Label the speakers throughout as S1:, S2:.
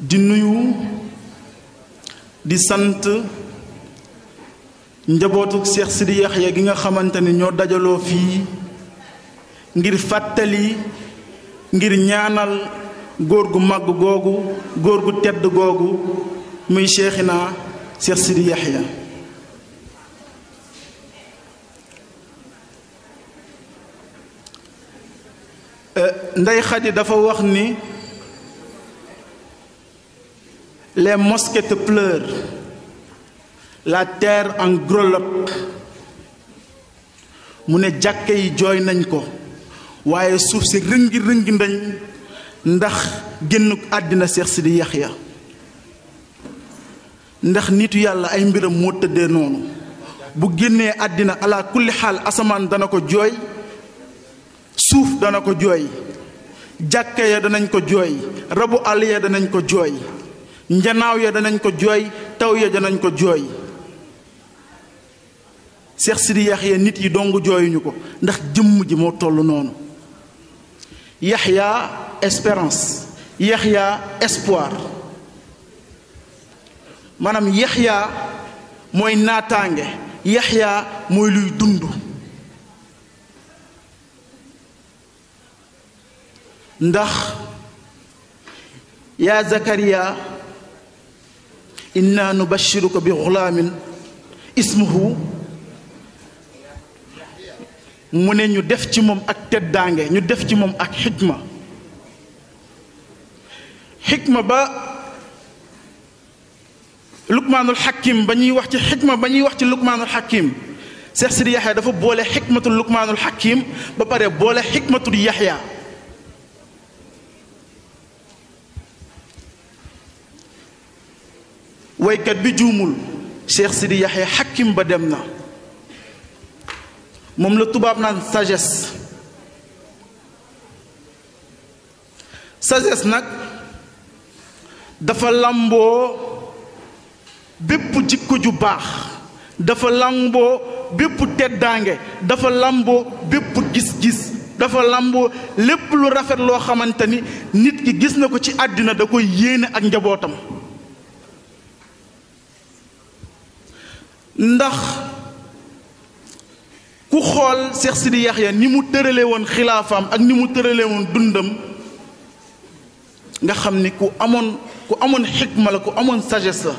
S1: di nuyu di sant njabootu Cheikh Sidi Yaxya gi nga xamante ni ñoo dajaloo fii ngir fàttali ngir ñaanal góor gu màgg googu góor gu tedd googu muy Cheikhina Cheikh Sidi Yaxya Ndey Xadi dafa wax ni les mosquées te pleurent, la terre en grelotte. mu ne jàkke yi jooy nañ ko waaye suuf si rëngi ndañ ndax génn àddina Cheikh Sidi Yaxya ndax nitu yàlla ay mbiram moo tëddee noonu bu génnee àddina ala kulli xaal asamaan dana ko jooy suuf dana ko jooy jàkke ya danañ ko jooy rabu àll ya danañ ko jooy njanaaw ya danañ ko jooy taw ya danañ ko jooy Cheikh Sidi Yaxya nit yi dong jooyuñu ko ndax jëmm ji moo toll noonu Yaxya espérance Yaxya espoir maanaam Yaxya mooy naataange Yaxya mooy luy dund ndax yaa Zakariya inna nubashiruka bi xulaamin ismuhu mu ne ñu def ci moom ak teddaange ñu def ci moom ak xikma ba Luqmaanul Hakim ba ñuy wax ci xikma ba ñuy wax ci Luqmaanul Hakim Cheikh Sidi Yaxya dafa boole xikmatul Luqmaanul Hakim ba pare boole xikmatul Yaxya waykat bi juumul Cheikh Sidi Yaxya Hakim ba dem na moom la tubaab naan sagesse nag dafa làmboo bépp jikko ju baax dafa làmboo bépp teddaange dafa làmboo bépp gis-gis dafa làmboo lépp lu rafet loo xamante ni nit ki gis na ko ci àddina da koy yéene ak njabootam ndax ku xool Cheikh Sidi Yaxya ni mu tërale woon xilaafaam ak ni mu tërale woon dundam nga xam ni ku amoon xikma la ku amoon sagesse la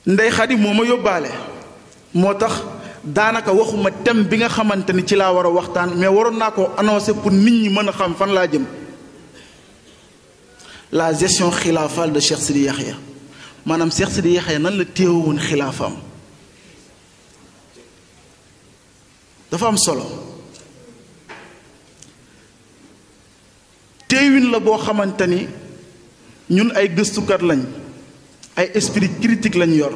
S1: Ndey Xadi moo ma yóbbaale moo tax daanaka waxuma thème bi nga xamante ni ci laa war a waxtaan mais waroon naa ko annoncer pour nit ñi mën a xam fan laa jëm la gestion xilaafale de Cheikh Sidi Yaxya maanaam Cheikh Sidi Yaxya nan la téewoon xilaafaam dafa am solo téewin la boo xamante ni ñun ay gëstukat lañ ay esprit critique lañ yor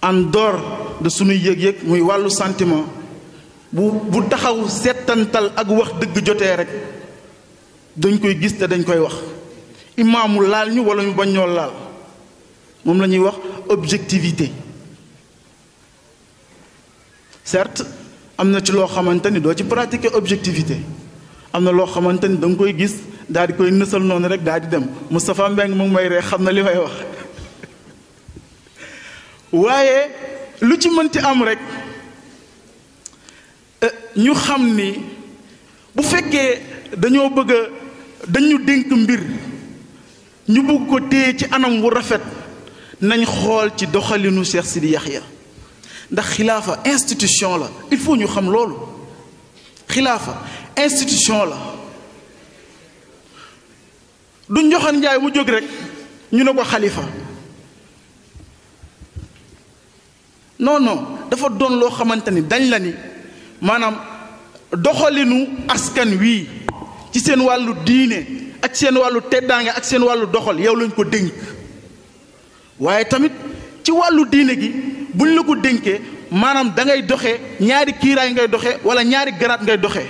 S1: en dehors de suñuy yëg-yëg muy wàllu sentiment bu taxaw settantal ak wax dëgg jotee rek dañ koy gis te dañ koy wax imaamu laal ñu wala ñu bañ ñoo laal moom la ñuy wax objectivité certes am na ci loo xamante ni doo ci pratiquer objectivité am na loo xamante ni da nga koy gis daal di koy nësal noonu rek daal di dem Moustapha Mbeng mu ngi may ree xam na li may wax waaye lu ci mënti am rek ñu xam ni bu fekkee dañoo bëgg dañu dénk mbir ñu bëgg ko téye ci anam wu rafet nañ xool ci doxalinu Cheikh Sidi Yaxya ndax xilaafa institution la il faut ñu xam loolu xilaafa institution la du njoxan njaay mu jóg rek ñu ne ko xalifa non dafa doon loo xamante ni dañ la ni maanaam doxalinu askan wii ci seen wàllu diine ak seen wàllu teddaange ak seen wàllu doxal yow lañ ko dénk waaye tamit ci wàllu diine gi buñ la ko dénkee maanaam da ngay doxee ñaari kiiraay ngay doxee wala ñaari garaat ngay doxee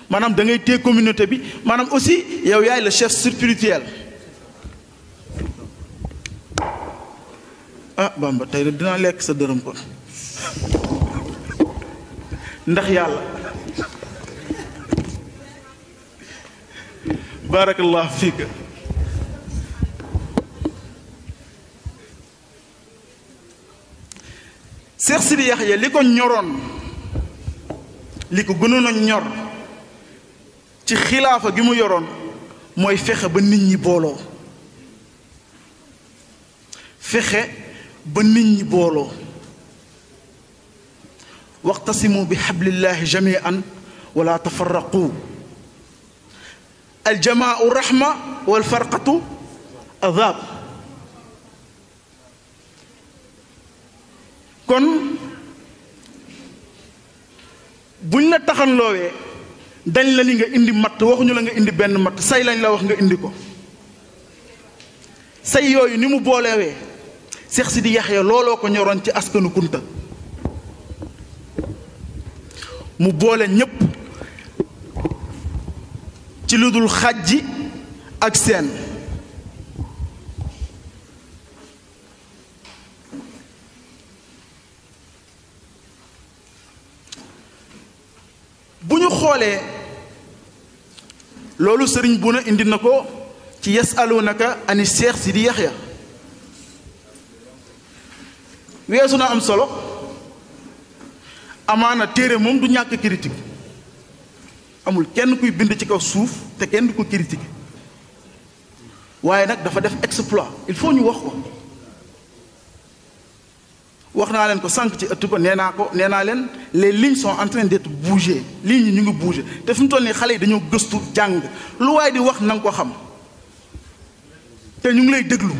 S1: maanaam da ngay téye communauté bi maanaam aussi yow yaay le chef spirituel ah Bamba tey de dinaa lekk sa dërëm kon ndax yàlla barakallahu fiik. Cheikh Sidi Yaxya li ko ñoroon, li ko gënoon a ñor ci xilaafa gi mu yoroon mooy fexe ba nit ñi booloo, fexe ba nit ñi booloo. waqtasimu bi hablillahi jamian wala tafarraqu, aljamaau rahma walfarqatu adab. kon buñ la taxanloowee dañ la ni nga indi matt, waxuñu la nga indi benn matt, say lañ la wax nga indi ko. say yooyu ni mu boolewee Cheikh Sidi Yaxya looloo ko ñoroon ci askanu Kunta. mu boole ñépp ci lu dul xàjji ak seen. bu ñu xoolee loolu sëriñ bu na indi na ko ci yasalunaka ani Cheikh Sidi Yaxya. weesu na am solo, amaana téere moom du ñàkk critique, amul kenn kuy bind ci kaw suuf te kenn du ko critique, waaye nag dafa def exploit, il faut ñu wax ko. wax naa leen ko sànq ci ëtt ko nee naa leen les lignes sont en train d'être bougées, lignes yi ñu ngi bouger te fi mu toll nii xale yi dañoo gëstu jàng, lu waaye di wax na nga ko xam te ñu ngi lay déglu.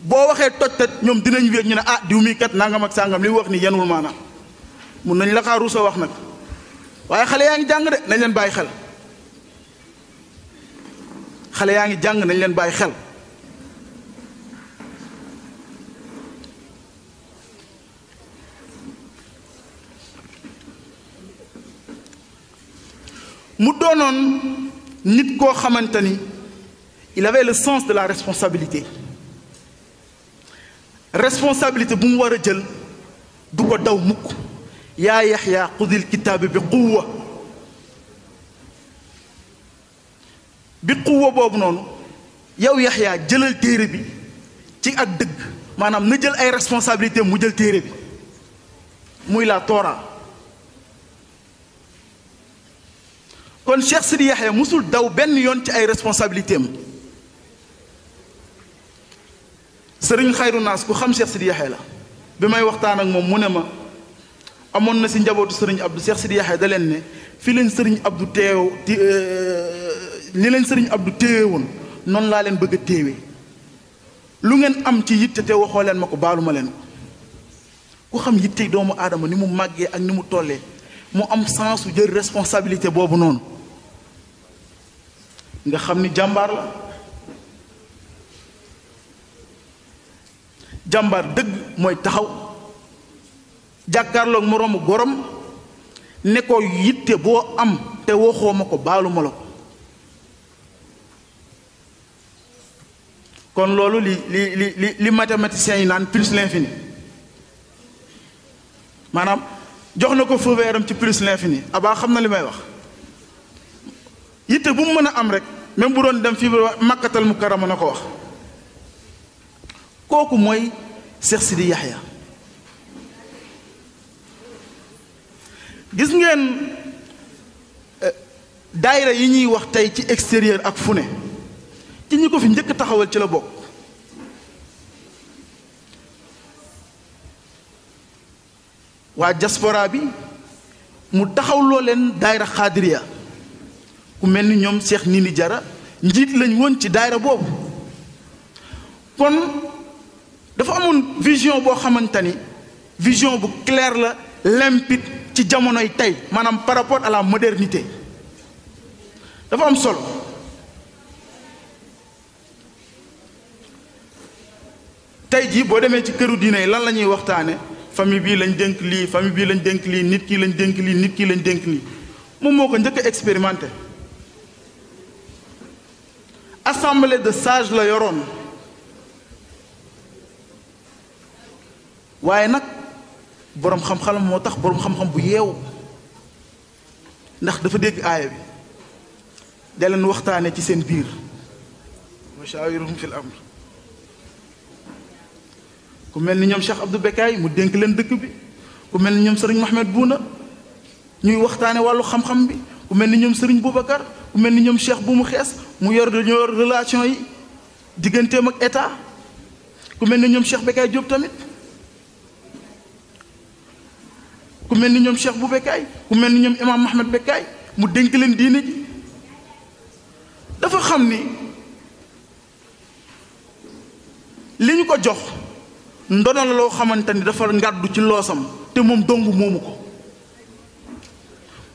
S1: boo waxee toj ñoom dinañ wéeg ñu ne ah diw mi kat nangam ak sàngam li wax ni yenul maanaam. mun nañ la xaaru sa wax nag, waaye xale yaa ngi jàng de, nañ leen bàyyi xel. xale yaa ngi jàng, nañ leen bàyyi xel. mu doonoon nit koo xamante ni il avait le sens de la responsabilité. responsabilité bu mu war a jël du ko daw mukk. yaa Yaxya xudil kitaabi bi quwwa boobu noonu, yow Yaxya jëlal téere bi ci ak dëgg, maanaam na jël ay responsabilité mu jël téere bi muy la Torah. kon Cheikh Sidi Yaxya musul daw benn yoon ci ay responsabilité am. sëriñ Xayru Naas ku xam Cheikh Sidi Yaxya la, bi may waxtaan ak moom mu ne ma amoon na si njabootu sëriñ Abdou, Cheikh Sidi Yaxya da leen ne fi leen sëriñ Abdou teew ni leen sëriñ Abdou téewe woon noonu laa leen bëgg a téewe. lu ngeen am ci yitte te waxoo leen ma ko baalu ma leen ko. ku xam yitte doomu aadama ni mu màggee ak ni mu tollee, mu am sens su jël responsabilité boobu noonu, nga xam ni jàmbaar la. jàmbaar dëgg mooy taxaw jàkkaarloog moroomu gorom ne ko yitte boo am te waxoo ma ko baalu ma la ko. kon loolu li mathématiciens yi naan plus l'infini, maanaam jox na ko feu vert am ci plus l'infini. abaa xam na li may wax. yitte bu mu mën a am rek, même bu doon dem fii ba Makkatal Mukarrama na ko wax. kooku mooy Cheikh Sidi Yaxya. gis ngeen daayira yi ñuy wax tey ci extérieur ak fu ne, ci ñi ko fi njëkk taxawal ci la bokk. waa diaspora bi mu taxawloo leen daayira xaadiriya, ku mel ni ñoom Cheikh Nini Jara njiit lañ woon ci daayira boobu. kon dafa amoon vision boo xamante ni vision bu claire la, limpide ci jamonoy tey, maanaam par rapport à la modernité. dafa am solo. tey jii boo demee ci këru diine yi lan la ñuy waxtaane, famille bii lañ dénk lii, famille bii lañ dénk lii, nit kii lañ dénk lii, nit kii lañ dénk lii. moom moo ko njëkk a expérimenté. assemblée de sages la yoroon, waaye nag boroom xam-xam moo tax boroom xam-xam bu yeewu, ndax dafa dégg aaya bi da leen waxtaane ci seen biir. shawirhum fil amr ku mel ni ñoom Cheikh Abdou Bekkaay mu dénk leen dëkk bi ku mel ni ñoom Serigne Mohamed Bouna ñuy waxtaane wàllu xam-xam bi ku mel ni ñoom Serigne Boubacar ku mel ni ñoom Cheikh bu mu xees mu yor relation yi digganteem ak état ku mel ni ñoom Cheikh Bekkaay Diop tamit ku mel ni ñoom Cheikh bu Bekkaay ku mel ni ñoom Imam Mohamed Bekkaay mu dénk leen diine ji dafa xam ni li ñu ko jox ndono la loo xamante ni dafa ngàddu ci loosam te moom dong moomu ko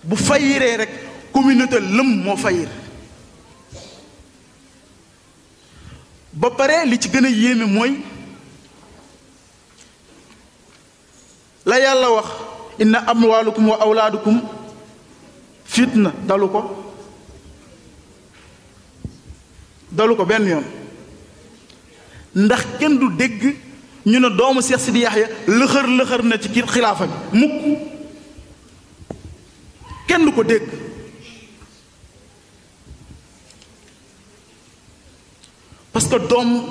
S1: bu fayiree rek communauté lëm moo fayir ba pare li ci gën a yéeme mooy la yàlla wax inna amwaalukum wa awlaadukum fitna dalu ko benn yoon ndax kenn du dégg ñu ne doomu Cheikh Sidi Yaxya lëxër na ci kii xilaafa bi mukk kenn du ko dégg parce que doom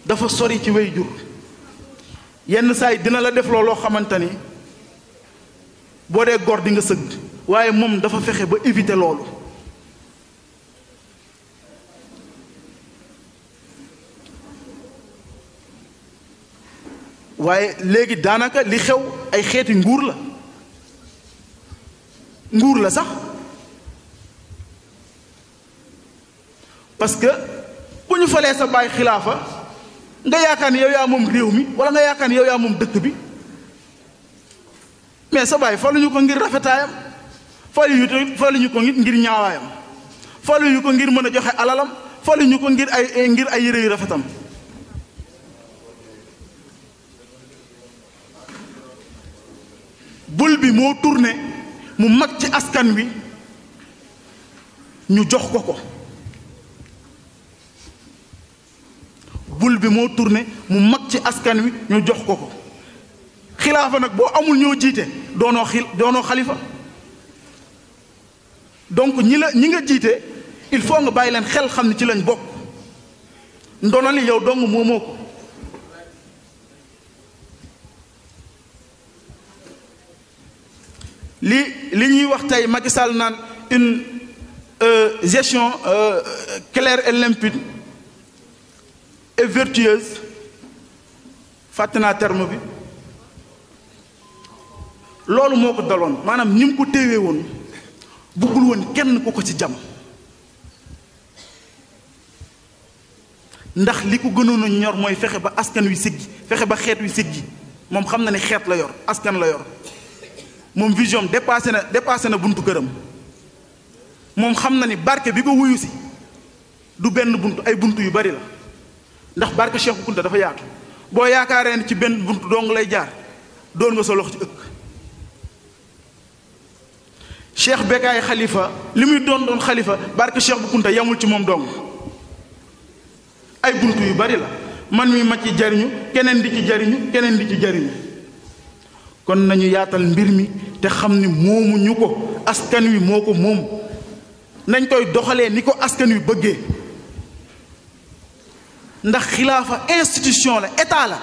S1: dafa sori ci way jur yenn saa yi dina la def looloo xamante ni boo dee góor di nga sëgg waaye moom dafa fexe ba éviter loolu waaye léegi daanaka li xew ay xeeti nguur la sax parce que bu ñu falee sa baay xilaafa nga yaakaar ni yow yaa moom réew mi wala nga yaakaar ni yow yaa moom dëkk bi mais sa baay faluñu ko ngir rafetaayam faluñu ko ngir ñaawaayam faluñu ko ngir mën a joxe alalam faluñu ko ngir ay yére yu rafetam bul bi moo tourné mu mag ci askan wi ñu jox ko bul bi moo tourné mu mag ci askan wi ñu jox ko xilaafa nag boo amul ñoo jiite doonoo xalifa donc ñi nga jiite il faut nga bàyyi leen xel xam ne ci lañ bokk ndono li yow dong moomoo ko li ñuy wax tey Macky Sall naan une gestion claire et limpide et vertueuse fàtte naa terme bi loolu moo ko daloon maanaam ni mu ko téewee woon buggul woon kenn ku ko ci jam ndax li ko gënoon a ñor mooy fexe ba askan wi siggi fexe ba xeet wi siggi moom xam na ne xeet la yor askan la yor moom vision dépassé na buntu këram moom xam na ni barke bi ko wuyu si du benn buntu ay buntu yu bari la ndax barke Cheikh Bou Kounta dafa yaatu boo yaakaaree ne ci benn buntu dong lay jaar doon nga sa loxo ci ëkk Cheikh Bekkaay xalifa li muy doon xalifa barke Cheikh Bou Kounta yamul ci moom dong ay buntu yu bari la man mi ma ci jariñu keneen di ci jariñu kon nañu yaatal mbir mi te xam ni moomuñu ko askan wi moo ko moom nañ koy doxalee ni ko askan wi bëggee ndax xilaafa institution la état la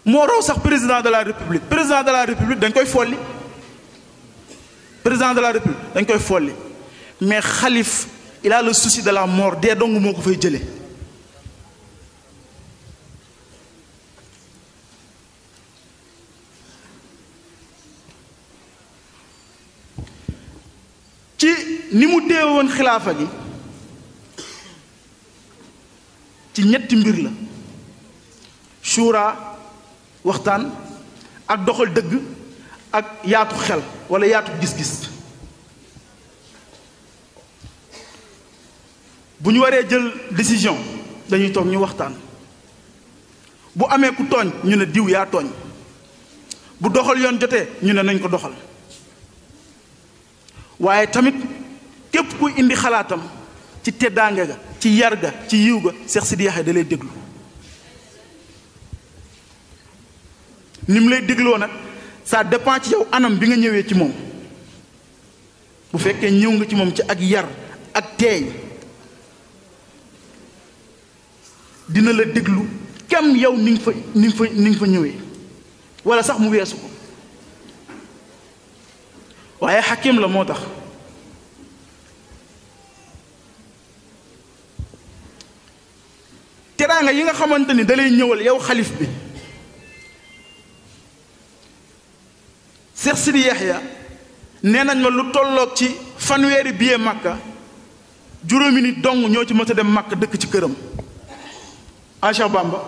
S1: moo raw sax président de la république dañ koy folli mais xalif il a le souci de la mort dee dong moo ko fay jële ci ni mu téewe woon xilaafa gi ci ñetti mbir la shura waxtaan ak doxal dëgg ak yaatu xel wala yaatu gis-gis bu ñu waree jël décision dañuy toog ñu waxtaan bu amee ku tooñ ñu ne diw yaa tooñ bu doxal yoon jotee ñu ne nañ ko doxal waaye tamit képp kuy indi xalaatam ci teddaange ga ci yar ga ci yiw ga Cheikh Sidi Yaxya da lay déglu ni mu lay dégloo nag ça dépend ci yow anam bi nga ñëwee ci moom bu fekkee ñëw nga ci moom ci ak yar ak teey dina la déglu kem yow ni nga fa ñëwee wala sax mu weesu ko waaye xakim la moo tax teraanga yi nga xamante ni da lay ñëwal yow xalif bi Cheikh Sidi Yaxya nee nañ ma lu tolloog ci fanweeri billet Makka juróomi nit dong ñoo ci mës a dem Makka dëkk ci këram Cheikh Bamba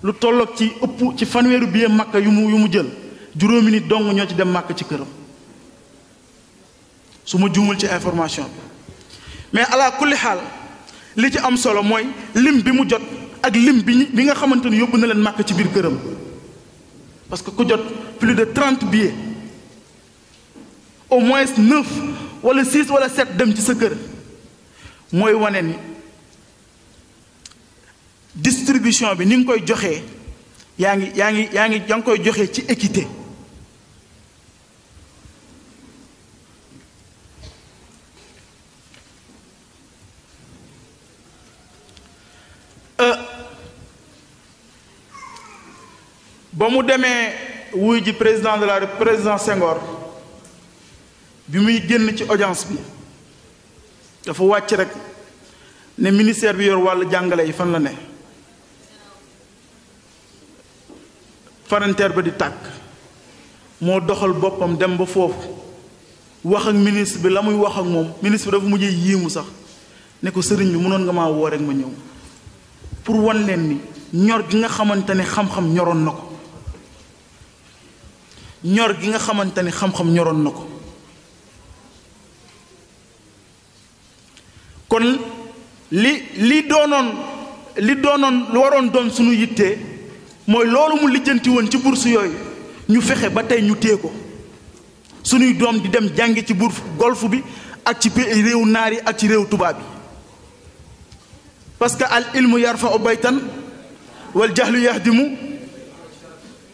S1: lu tolloog ci ëpp ci fanweeri billet Makka yu mu jël juróomi nit dong ñoo ci dem Makka ci këram su ma juumul ci information bi mais ala kulli xaal li ci am solo mooy lim bi mu jot ak lim bi nga xamante ni yóbbu na leen Makka ci biir këram parce que ku jot plus de 30 billets au moins 9 wala 6 wala 7 dem ci sa kër mooy wane ni distribution bi ni nga koy joxee yaa ngi koy joxee ci équité ba mu demee wuy ji président de la République président Senghor bi muy génn ci audience bi dafa wàcc rek ne ministère bi yor wàllu jàngale yi fan la ne parenteer ba di tàkk moo doxal boppam dem ba foofu wax ak ministre bi la muy wax ak moom ministre bi dafa mujjee yéemu sax ne ko sëriñ bi mënoon nga maa woo rek ma ñëw pour wan leen ni ñor gi nga xamante ne xam-xam ñoroon na ko ñor gi nga xamante ni xam-xam ñoroon na ko kon li doonoon lu waroon doon suñu yittee mooy loolu mu lijjanti woon ci bourse yooyu ñu fexe ba tey ñu téye ko suñuy doom di dem jàngi ci bourse golf bi ak ci réewu naar yi ak ci réewu tubaab yi parce que al ilmu yarfa'u baytan wal jahlu yahdimu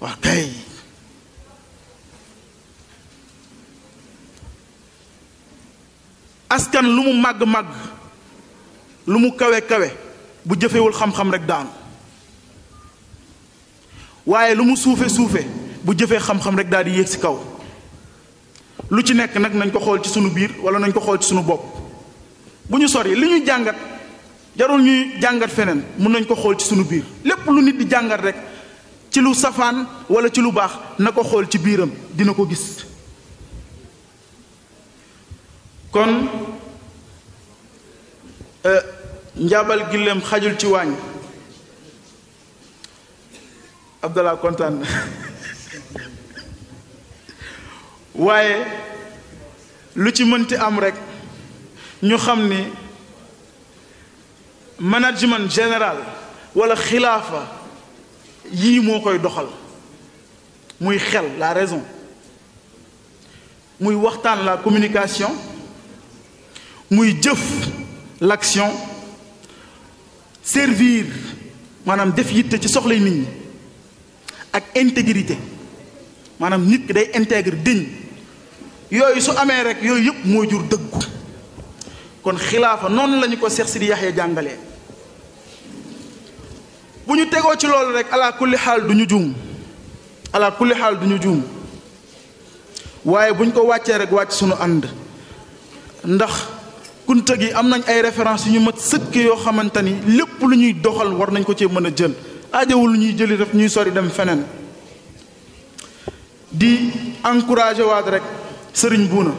S1: waa kay askan lu mu màgg-màgg lu mu kawe-kawe bu jëfewul xam-xam rek daanu waaye lu mu suufe bu jëfee xam-xam rek daal di yéeg ci kaw lu ci nekk nag nañ ko xool ci sunu biir wala nañ ko xool ci sunu bopp bu ñu sori li ñuy jàngat jarul ñuy jàngat feneen mun nañ ko xool ci sunu biir lépp lu nit di jàngat rek ci lu safaan wala ci lu baax na ko xool ci biiram dina ko gis kon njaabal gilleem xajul ci waañ Abdallah kontaan na waaye lu ci mënti am rek ñu xam ni management général wala xilaafa yii moo koy doxal muy xel la raison muy waxtaan la communication muy jëf l'action servir maanaam def yitte ci soxlay nit ñi ak intégrité maanaam nit ki day intègre diñ yooyu su amee rek yooyu yëpp moo jur dëggu kon xilaafa noonu lañu ko Cheikh Sidi Yaxya jàngalee bu ñu tegoo ci loolu rek ala kulli xaal du ñu juum waaye bu ñu ko wàccee rek wàcc sunu ànd ndax kunta gi am nañ ay références yu ñu mat sëkk yoo xamante ni lépp lu ñuy doxal war nañ ko cee mën a jël aajowul lu ñuy jëli def ñuy sori dem feneen di encouragé waat rek sëriñ Buuna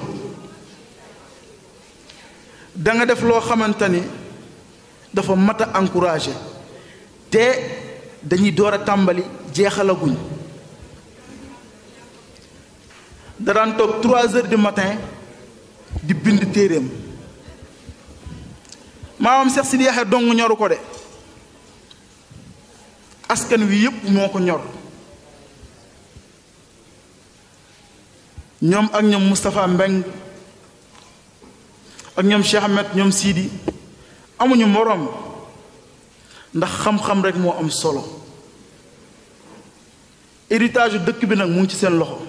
S1: da nga def loo xamante ni dafa mat a encouragé te dañuy door a tàmbali jeexalaguñ da daan toog 3 heures du matin di bind téeréem maamam Cheikh Sidi Yaxya dong ñoru ko de askan wi yépp moo ko ñor ñoom ak ñoom Moustapha Mbeng ak ñoom Cheikh Ahmed ñoom Sidi amuñu moroom ndax xam-xam rek moo am solo héritage dëkk bi nag mu ngi ci seen loxo